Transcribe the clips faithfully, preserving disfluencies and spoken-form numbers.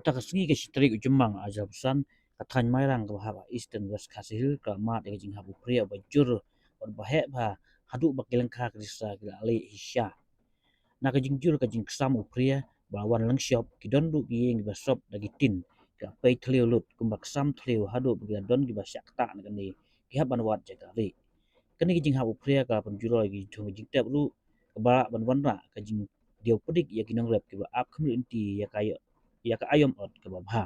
Kata ka sngi ka shi tarik u Jymmang ar hajar arphew san, ka thaiñ Mairang kaba hap ha Eastern West Khasi Hills ka la mad ïa ka jinghap u phria ba jur bad ba heh bha haduh ba ki lyngkha ka risa ki la leh hi sha. Na ka jingjur ka jingksam u phria ba la wan lyngshop, ki don ruh ki ïing kiba sop da ki tin, kiba pei thliew lut kumba ksam thliew haduh ba ki la don kiba shah ktah na kane, ki hap ban wad jaka rieh. Kane ka jinghap u phria ka la pynjulor ïa ki jingthung ka jingtep ruh kaba lah ban wanrah ka jingdiaw pdik ïa ki nongrep kiba ap khmih lynti ïa ka, ïa ka aïom ot kaba bha.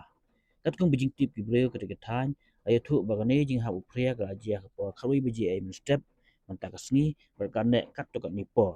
Katkum ba jingtip ki briew kata ka thaiñ la ïathuh ba kane jinghap u phria ka la jia ha ka por khatwei baje mynstep mynta ka sngi bad ka neh katto katne por.